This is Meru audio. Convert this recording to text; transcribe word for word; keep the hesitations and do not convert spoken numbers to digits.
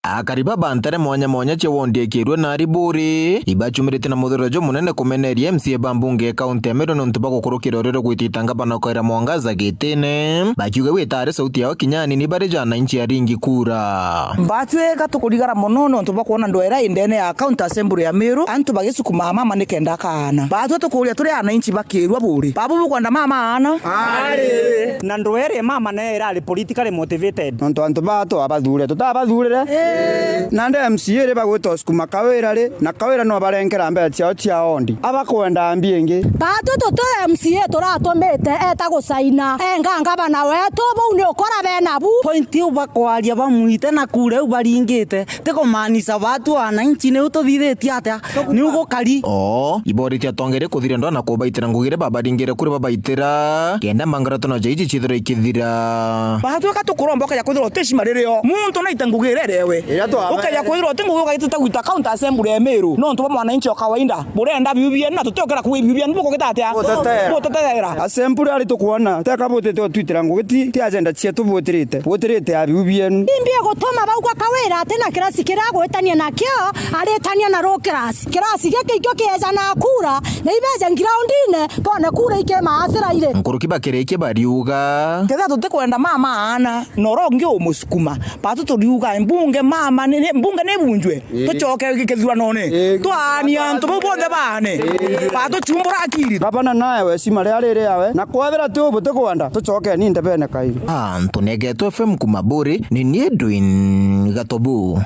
Akari ba bantere mwanya mwanya cia wondi ya Kirua na Ariburi ibachumirite na muthuro jumunene kumeneria M C A ba mbunge ya kaunti ya Meru nontu bwa gukurukira uriro gwitita ngavana Kawira Mwangaza gitine, bakiuga witare sauti yao kinya anini bari ja ananchi aringi kura. Batwika tukurigara mono nontu bwa kwona ndwera indene ya County Assembly ya Meru, antu bagisukumaa mama nikenda akaana. Batwe tukuria turi ananchi ba Kirua buri. Babu bukwenda mama aana? Ari. Na ndwera mama nayo irari politically motivated. Nontu antu baa twabathuurire, tutabathuurire? Ii. Nandi M C A ri bagwita usukuma Kawira ri, na Kawira no barenkera mbeca ciao cia ondi. Abakwenda mbi ingi. Batwe tuti M C A turatumite eta gucaina, enga ngavana wetu, bau ni ukora bena bu. Point iu bakwaria bamwite na kura iu baringite, ti kumaanisha batu wananchi niu tuthithitie atia? Niu gukari. Oo, iboritie atongeria kuthiria ndwaa na kubaitira ngugi iria babaringire kura babaitira, kenda mangaratano ja iji ciithirwa ikithira. Batwika tukuromba ukeja kwithirwa uti cima ririo. Muntu naite ngugi iria irewe. Iria twa- Ukeja kwithirwa uti ngugi ugaitita gwita County Assembly ya Meru. Nontu bwa mwananchi o kawaida. Burenda biu bienu na tutiukira kuuga biu bienu bukugita atia? Gutetera. Gutetera. Assembly ari tukwona, teka butite utwitira ngugi ti, ti agenda cietu butirite. Butirite a biu bienu. Imbi gutuma bauga Kawira ati na kirasi kiria agwitania nakio, aritania na low class. Kirasi giki ikio kieja na kura, na ibeje groundine, bone kura ikimaatira ire. Nkuruki bakirikia bariuga. Kethira tutikwenda mama aana, na uria ungi umusukuma. Batu turiuga, mbunge mama, ni, ni, mbunge ni bunjwe. Ii. Tucoke kithuranone. Ii. Twaanie antu bau bonthe baane. Ii. Batu chumbura akiri. Gavana nawe cima ria riri yawe, na kwethira ti ubu tikwenda, tucokeni ndebene kairi. Antu Negeto F M kuma Buri, ni nie Edwin Gatobu.